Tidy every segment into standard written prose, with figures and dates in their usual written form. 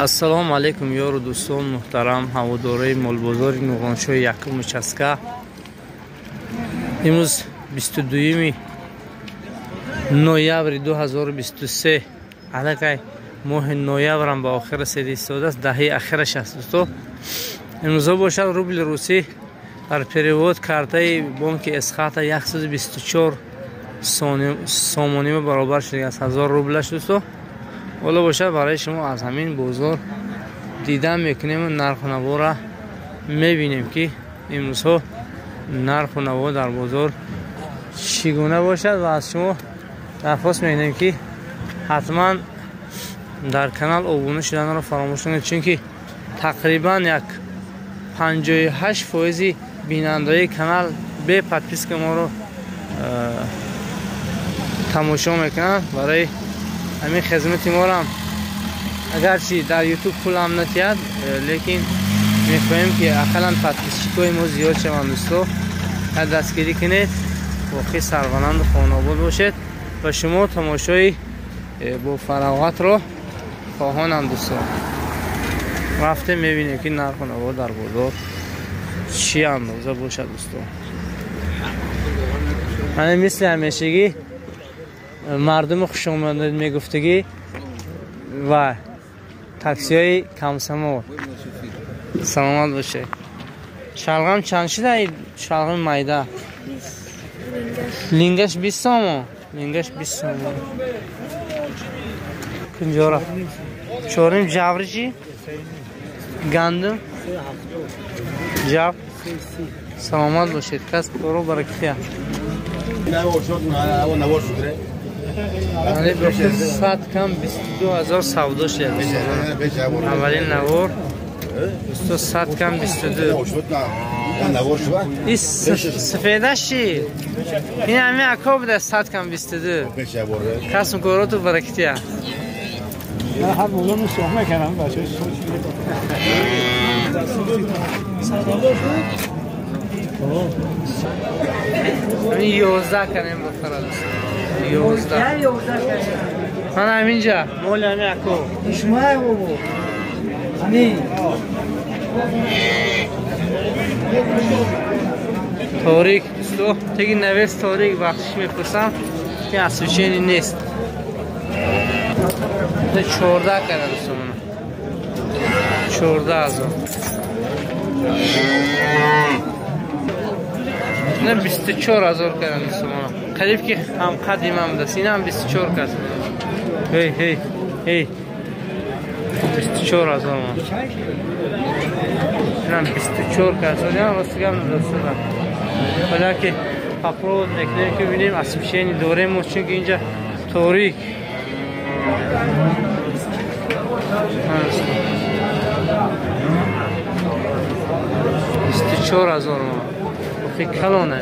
Ассалому алайкум ёру дӯстон муҳтарам, ҳаводорои молбозори Нуғоншоҳи якум участка. Имрӯз 22 ноябри 2023, аллакай моҳи ноябрам ба охир расида истодааст, даҳаи ахираш аст дӯсто. Имрӯзо бошад рубли русӣ дар перевод картаи бонки Эсхата 124 сомонима баробар шудааст 1000 рублаш дӯсто. Ҳоло бошад барои шумо аз ҳамин бозор дидан мекунем ва нарху навора мебинем, ки имрӯзҳо нарху наво дар бозор чӣ гуна бошад ва аз шумо дархост мекунем, ки ҳатман дар канал обуна шуданро фаромӯш накунед, чунки тақрибан як 58% бинандаҳои канал бе подписка моро тамошо мекунанд. Барои ҳамин хизмати морам агарчи дар ютуб пулам натиҳад, лекин мехоҳем, ки ақаллан подписчикои мо зиёд шаванд. Дӯсто, дастгирӣ кунед, воқеъ сарбаланду хонаобод бошед ва шумо тамошои бо фароғатро хоҳонам. Дӯсто, рафтем мебинем, ки нарху наво дар бозор чӣ андоза бошад. Дӯсто, ҳамин мисли ҳамешагӣ мардуми хушомадед мегуфтагӣ ва таксиҳои Комсомол. Саломат бошед. Шалғам чанд шуда? Шалғами майда лингаш 20 сомон, лингаш 20 сомон. Кунҷора чорим ҷаври чӣ? Гандум ҷав. Саломат бошед, кас коро баракатия. Сад кам 22 000 савдо шуд. Аввалин навор дӯсто, сад кам 22. И сафедаш чӣ? Ин ҳами ако буда, сад кам 22. Касм короту баракатия. ҳар бозор мусоҳ мекардам бачаҳои. 11 канем бахара, 11. Ман ҳаминҷа моли ҳами ако. Ишмай бобо. Ҳамин. Торик дӯсто, теги навес торик, бахшиш мепурсам, ки освещение нест. 14 кара дӯсто, мана 14 000. Не, 24 000 кара дӯсто, мана қариб ки ҳамқадди ман будааст, инам 24 кас. Ҳей ҳей ҳей, 24 000 ман, инам 24 кас. Инам рости гап надостадам, ҳола ки попробовать мекунем, ки бинем освещение дорем, чунки инҷа торик. 24 000 ман, охи калона.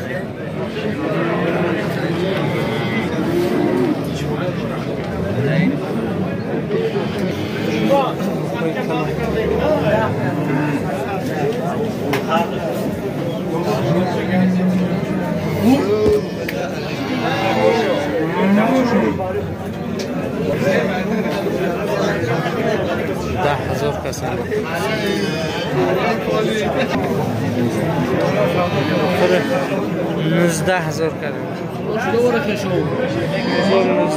10 000 касан. 19 000 кардем.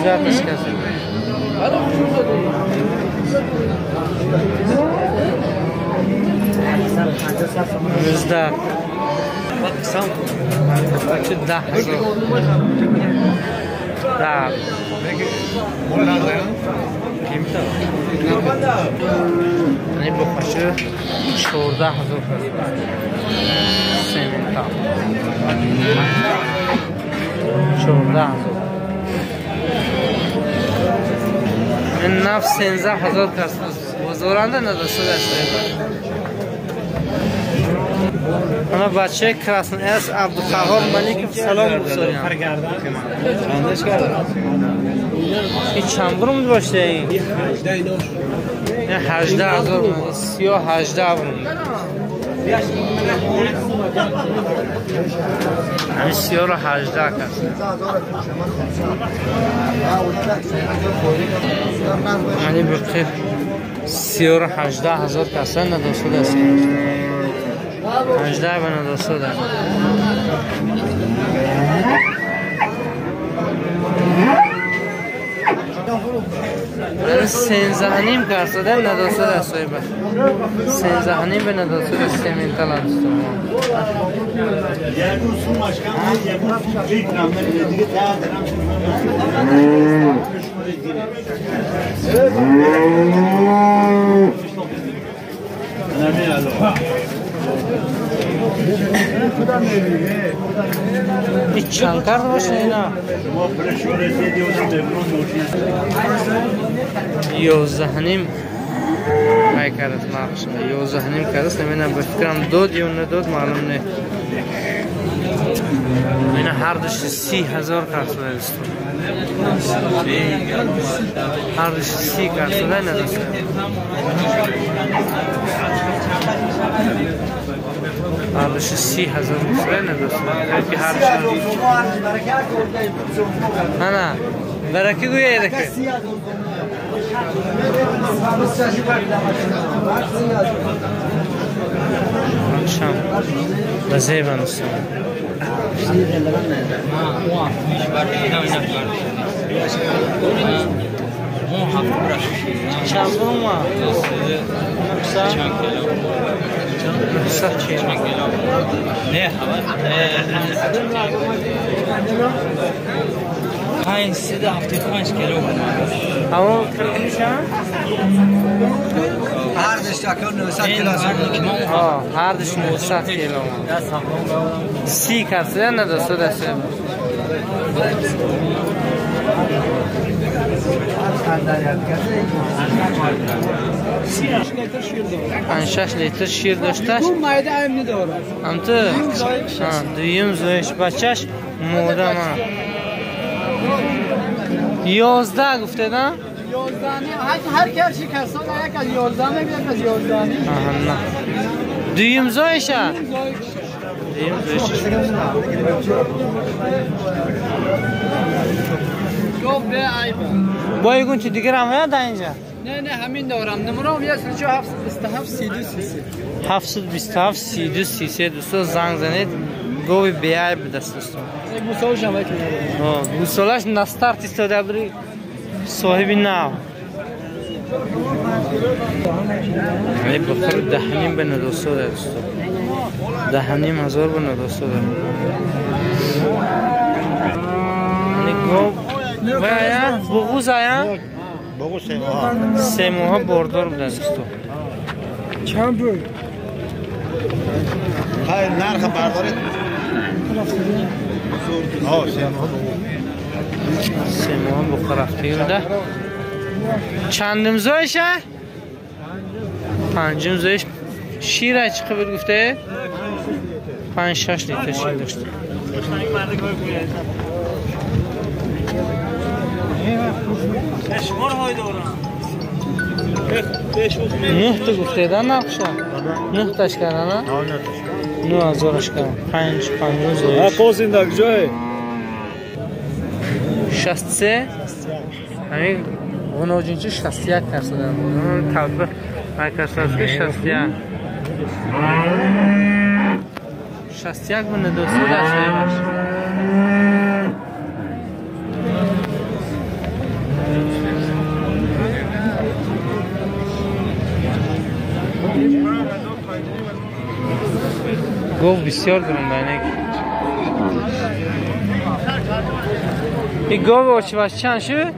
19 кас. 19 10 000 даҳ. Ани бохашу 14 000 кас. Семента 14 000. Ин наф 13 000 кас бозоранда надоста даста. Ана бачаи Красноярск Абдуқаҳор Маликов, салом бусорям. Ин чанд бурумд бошда ин? 18 000, сиёҳ 18 бурумд. همین 38 کس. یعنی بخیر 38,000 کس نداشته است. 18 به نداشته. 13.5 کس نداشته است. 13.5 به نداشته است. سیمنتال است. این چند کرد باشه اینا؟ 11.5 ای کرد نقش 11.5 کرد. نمیدونم به فکرم دود یا ندود معلوم نه. اینا هر دوش 30,000 کرد شده است. هر دوش 30 کرد شده نداشته. هر دوش 30,000 شده نداشته. که هر دوش نه نه برکی گویه دیگه. شام بزیبان است. نه 575 کیلو. اما کرمیشم؟ هر دوش 900 کیلو. هر دوش 900 کیلو. 30 کسره نداشته دسته. 5-6 لیتر شیر داشتش. هم تو دویم زایش بچهش موده من 11 گفته نه؟ 11 هر کرشی کسان یک از 11 میگه یک از 11 نه. دویم زایشه؟ دویم زایشه. با یکون چی دیگر هم هست اینجا؟ نه نه همین دارم. نمرم 727 32 33 727 32 33. دوستان زنگ زنید. گوی بیای به دست دوستان. گوسالش هم گوسالش نستارت ایستاده بری صاحب نو. ای بخور 10.5 به ندوسته دوستان. 10,500 به ندوسته. یعنی گو ویا بغوز آیا؟ بغوز 3 ماه. 3 ماه بردار بوده دوستان. چند بود؟ های نرخ بردارید. 3 ماه. 3 ماه بخور بوده. چندم زایشه؟ پنجم زایش. شیر چی بود گفته؟ 5-6 لیتر شیر داشته. نه تا گفته ده نقشه 9 تاش کردن نه؟ 9,000 کردن. 5 زایش. 63 همین غنوجینچی 61 درصد بود. تبه مرکز که 61 61 بونه دوست باش. گو بسیار درون دانه. این گاو آچه چند شد؟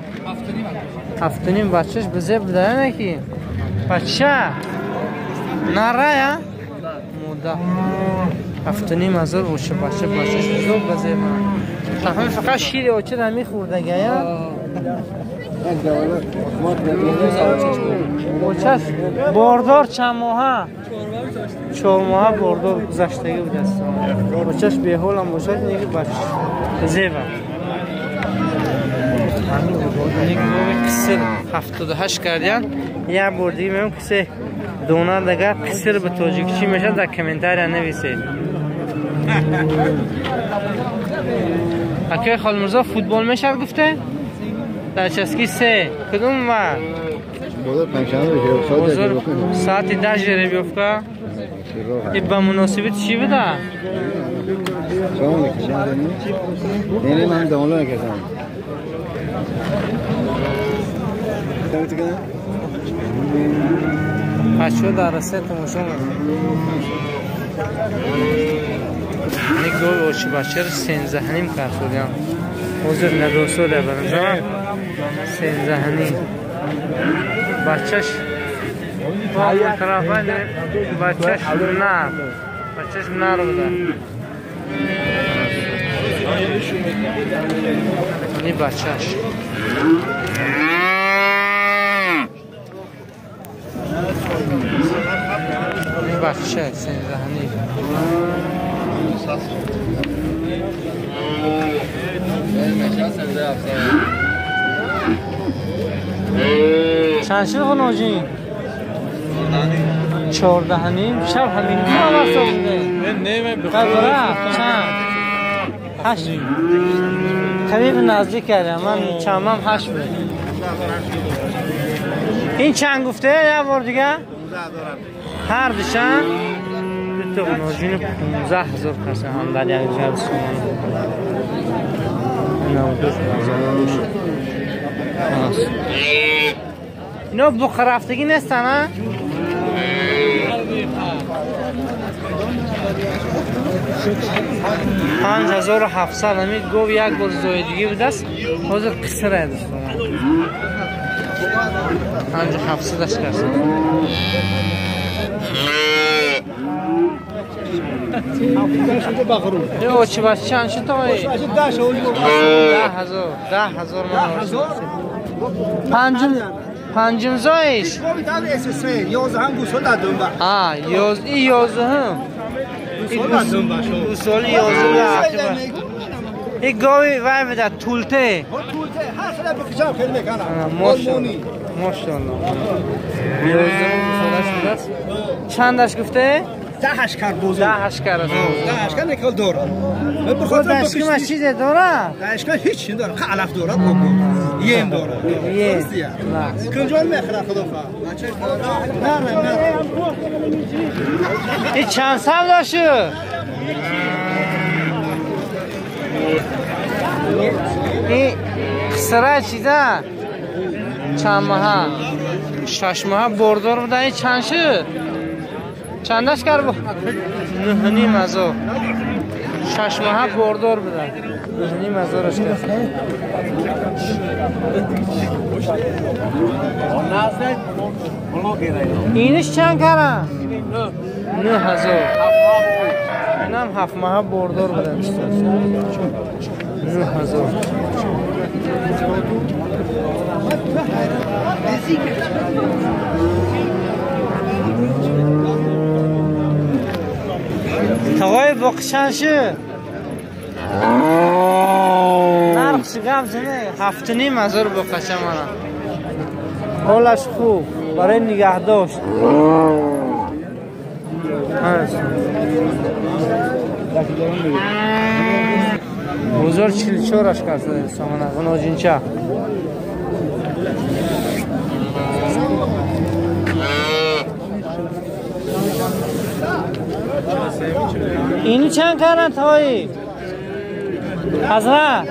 7.5 بچهش بزه بوده نه که بچه نره یا؟ موده 7,500 اوچه بچه بچهش بزرگ بزه من فقط شیر اوچه را میخورده گیا؟ اوچهش باردار چند ماهه؟ 4 ماهه باردار گذشتگی بوده است. اوچهش بیحال هم باشد نیگه بچه زیبه. نیگه قصر 78 кардиян. Як бор дига мегӯям, кисе донад агар қисир ба тоҷикӣ чӣ мешавад, дар комментария нависед. Акай Холмирзо футбол мешавад гуфте? Дар часки 3 кадом вақт? Бозор саати 10 жеребьёвка. И ба муносибати чӣ буда? Бачаҳо дар Россия тамошо мекунанд. Гови очи бачаро 13.5 кард шудям. Ҳозир надосода ба назарам 13.5. Бачаш тарафа бачаш нар. Бачаш нар буда. Ни бачаш. Ни бача 13.5. Чанд шуд ғуноҷин? 14.5. Шаб ҳамин ду чанд? 8. Қариб наздик кардам. Ман чандам 8 буд. Ин чанд гуфте? Як бор дига? Ҳар душан дуто ғуноҷини 15,000 каса ҳам дар як ҷаб сомон. Ино буқарафтагӣ нестан, а? 5700 ҳамин гов як бор зоидагӣ будааст, ҳозир қисира дӯстон. 5700-аш кард. Очи бача чанд шуд тои? 10,000. 10,000 ман. Панҷум зоиш? А, 11. Гусоли 11. Ин гови вай буда тулте. Мошалло. 11 гусолаш будааст. Чандаш гуфте? 10 кард бозор. 10 кард. 10 кард никол дорад. Дашкима чизе дорад? Дашка ҳеч чиз дорад. Алаф дорад, бобо. Ем дорад. Ем. Кунҷон мехӯрад худо хоҳад. Не, не, не. Ин чанд сол дошт? Ин қисра чиза? Чанд моҳа? 6 моҳа бордор буда. Ин чанд шуд? Чандаш кард? 9.5. 6 моҳа бордор буда. 9.5-аш кард. Иниш чанд кард? 9,000. Инам 7 моҳа бордор буда. 9,000. Тағои боқи чанд шуд? Нархши гап зане 7.5 боқача мана. Ҳолаш хуб барои нигаҳдошт. Бозор 44-аш кард сомона ғуноҷинча. Ину чанд каранд тои? Ҳазрат,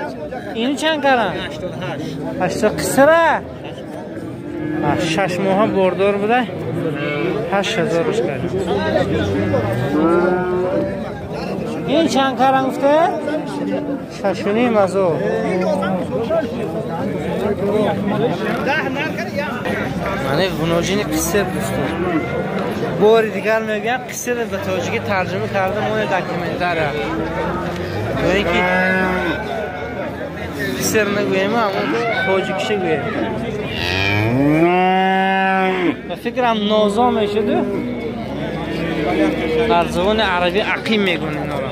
ину чанд каранд? 88. Қисра? 6 моҳа бордор буда. 8,000-аш кард. Ин чанд каранд гуфте? 6.5. Мане ғуноҷини қисир дӯстон. Бори дигар мегӯям, қисир ба тоҷикӣ тарҷума кардам, оне дар комментария. Ё ин ки қисир нагӯем, ҳамон тоҷикиша гӯем. Ба фикрам нозо мешуду дар забони арабӣ ақим мегӯянд инора.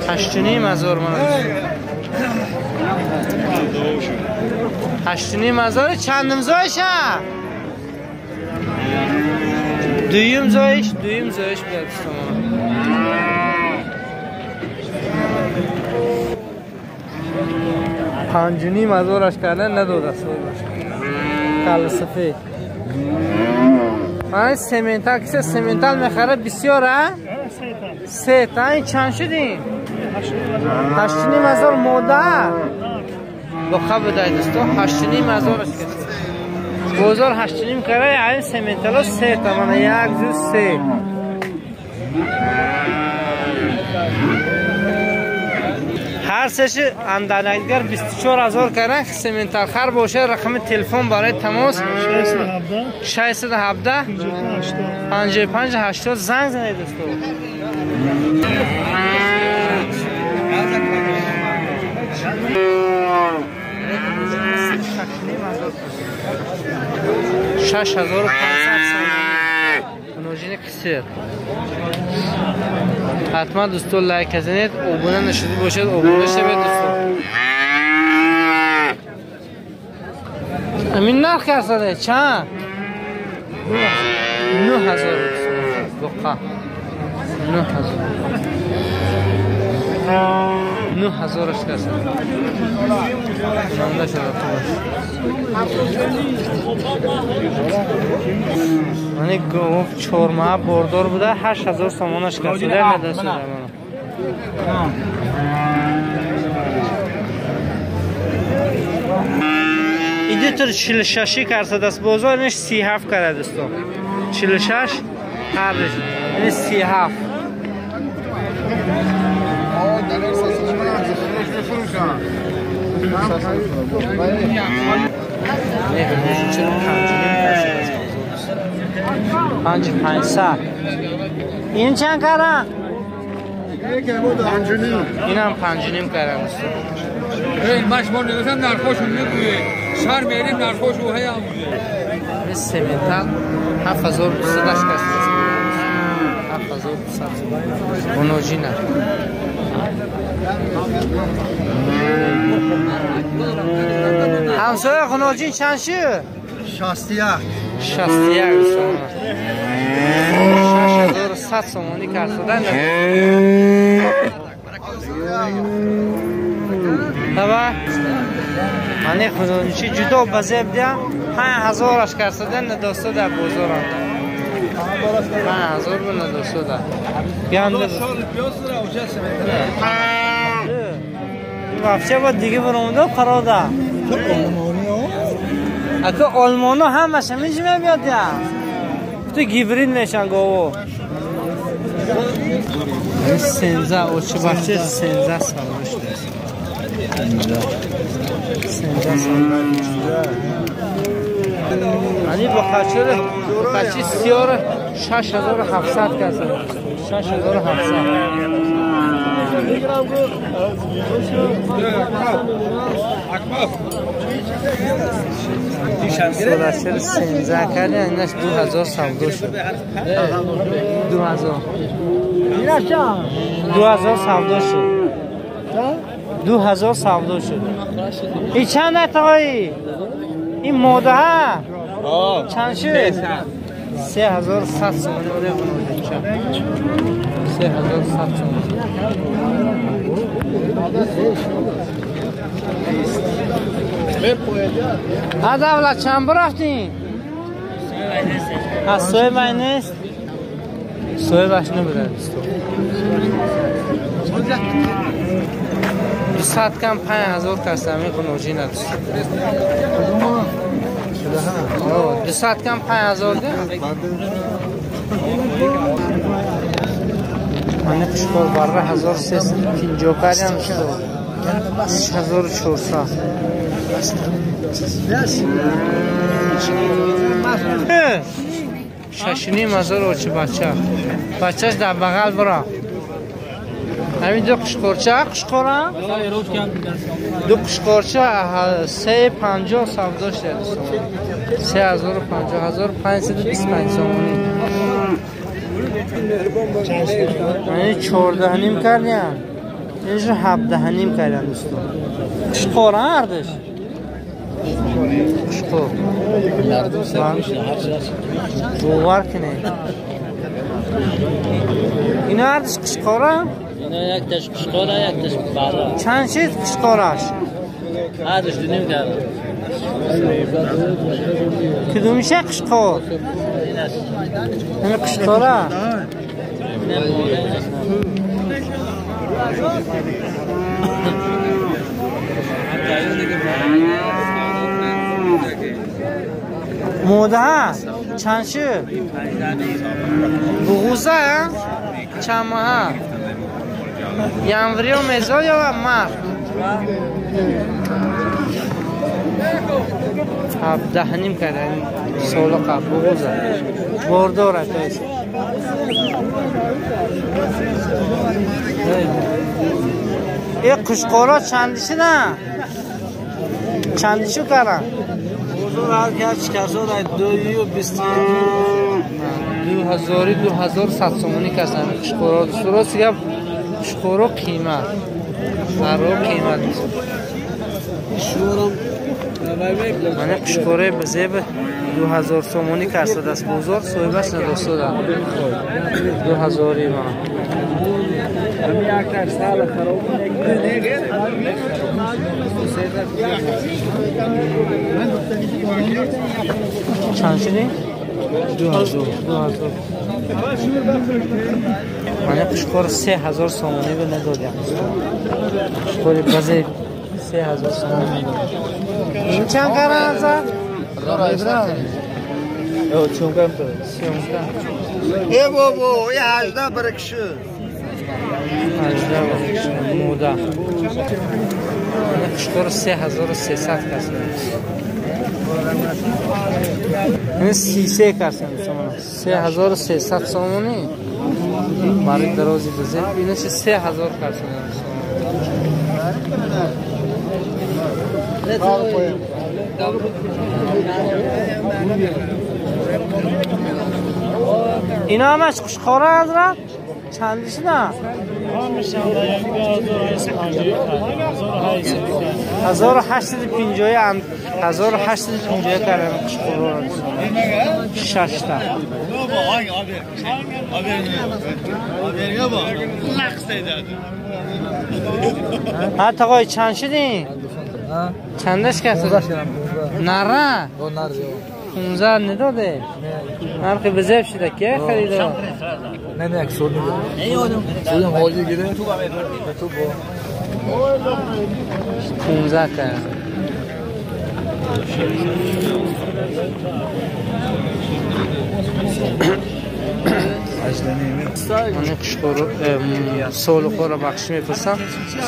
8.5 мана. 8,5 هزار. چندم زایشه؟ دویم زایش، دویم زایش بیاد دوستان. 5,5 هزارش کردن، نداد صاحبش. کل سفید. من سمنتال، کسی سمنتال میخره بسیار ها؟ سه تا. این چند شدیم؟ 8,5 هزار. ماده بخواه بده دوستان. 8,5 هزارش کرد. بازار 8,5 کرده. این سمنتال ها سه تا. من یک، دو، سه. هر سهش اندرنگر 24 هزار کردن. سمنتال خر باشه، رقم تلفن برای تماس 617 55 80. زنگ زنید دوستو. 6500 نوژین کسر. حتما دوستو لایک کنید، обуна نشده باشد обуна شوید. دوستو، امین نرخ هستده چند؟ 9000 بقا. 9000، 9000ش کسد. نامده شده. Мани гов 4 моҳа бордор буда, 8000 сомонаш касида надасуда. Иди 46 карсадааст бозор, инаш 37 карда дӯсто. 46 ҳардаш, ини 37. Не, 45,5 карсадааст бозор. 5,500. Ин чанд кара? Инам 5,5 кара дӯсто. من شما نگفتم نرخاشون میگویه شهر میریم نرخاش و هی هم. Сементал 7200 аш кас. 7200. Гуноҷина. Ҳамсоя, гуноҷин чанд шуд? 61. 61 сомон. 6100 сомонӣ карсодан. Таба мани худончи ҷудо ба зеб диям, 5000аш карсодан надоста дар бозоранд. 5000 бу надоста. Янда вообще ба дига баромада қарода. Ака, олмоно ҳамаш ҳаминҷи мебиёд я. Ту гибрид мешан гово. 13 очи бача 13 савдо шудааст. 13 савдо. Ани бо қачур бачи сиёр 6700 каса. 6700. Сурачир 13 карди, инаш 2000 савдо шуд. 2000. 2000 савдо шуд. 2000 савдо шуд. И чанд атои? Ин модаҳа? Чанд шуд? 3100 сомонӣ оре гуноҷинча. 3100 сомонӣ. А давлат, чанд бор рафтем? Аз соҳибай нест? Соҳибаш набуда дӯсто. 200 кам 5000 каса ами гуноҷина дӯсто. 200 кам 5000 да. Мани қушқор барра 1350 кардям дӯсто. 3400. 6,5 ҳазор очи бача. Бачаш дар бағал бира. Ҳамин ду қушқорча, қушқора? Ду қушқорча 3,50 савдо шуда дӯстон. 3050, 1525 сомонӣ. Яъне 14,5 кардям. Инҷо 17,5 кардям дӯстон. Қушқора ҳардаш. Солиқо. Бовар кунед. Ино ҳардуш қишқора? Ино якташ қишқора, якташ бара. Чанд шид қишқораш? Ҳардуш дуним карда. Кудумиша қишқор? Ин қишқора? Мода чанд шуд? Буғуза чанд моҳа? Январиё мезод ё март? 17.5 карда солиқа буғуза. Бордора то есть. Э қушқоро чандишина? Чандишу каран? 2100 сомонӣ касан қушқоро. Рост гап қушқоро қимат. Баро қимат. Мана қушқорои зеб 2000 сомонӣ касадааст бозор, соҳибаш надостода. 2000 мана. Чанд шуди? 2000. Мана қушқор 3000 сомонӣ ба надодям. Қушқори базе 3000 сомонӣ. Ин чанд каран азар? Съёмка. Э бобо, 18 баракши. 18 баракши. Мода. Мана қушқор 3300 касан. Ин 33 касан сомона. 3300 сомонӣ. Барои дарози бизем. Ина 3000 касан сомона. Ино ҳамаш қушқора ҳазрат? Чандишина? 1850 1850 кардан қушқоро. 6 та. Ҳа тағой чанд шудин? Чандаш касад? Нара? 15 надоде? Нархи безеб шуда ки харидор? Не, не, як сол надоде. Солам ҳоҷи гире. 15 кард. Ман қушқоро солиқоро бахшиш мепурсам.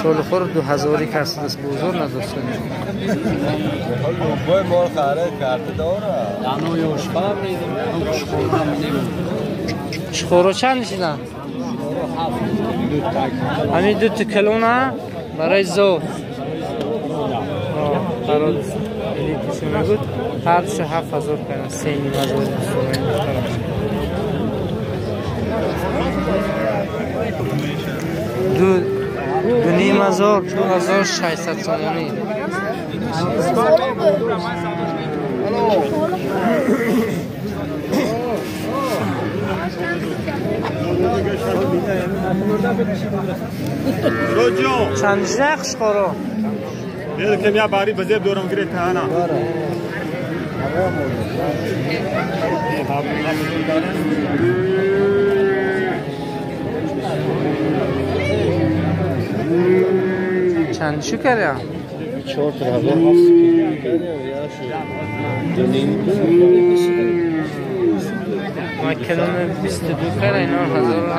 Солиқоро 2000 касадааст бозор надоштан. Қушқоро чанд шидан? Ҳамин дута калона барои зод. Барои элитиси мегӯд ҳардушу 7000 кардан, 3500 сомонӣ. 2500, 2600 сомонӣ. Чанд шуда қушқоро? Чанд шу кардям? 4750. Ма киломи 22 кара, ино 1700.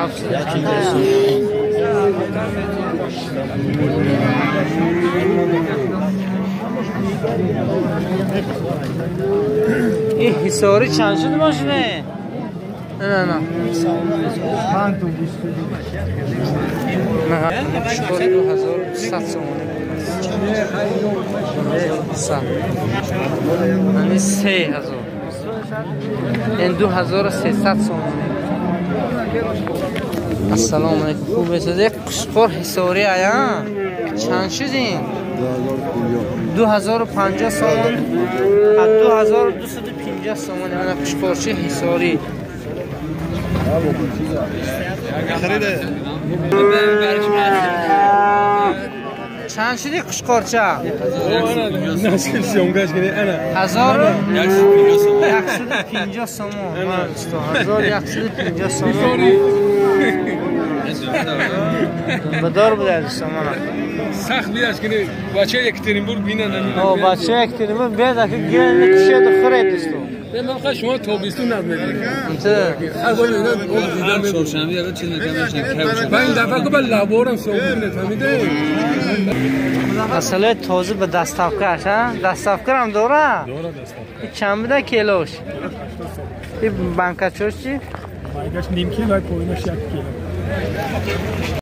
Ин ҳисори чанд шуд мошине? Не, не, не. 2100 сомонӣ. Яъне 3000. Ин 2300 сомонӣ. Ассалому алайкум. Хуб бесоз. Як қушқор ҳисори ая. Чанд шуд ин? 2050 сомон. 2250 сомон. Мана қушқорчи ҳисорӣ. Чанд шуди қушқорча? 1150 сомон. 1150 сомон. Бадор буда дӯстон. Сахт биаш кини бача Екатеринбург бинанд. О, бача Екатеринбург биад, аки гиранд кушед хӯред дӯстон. من خواهد شما تابستون نمیدید. هر بار اینا دیدم چهارشنبه یه چیز نکردم. من این دفعه که با لبارم صابون فهمیده. اصلا تازه به دستافکش ها؟ دستافکر هم دوره؟ دوره دستافکر. چند بوده کیلوش؟ این بانکچوش چی؟ بانکش نیم کیلو پایینش 1 کیلو.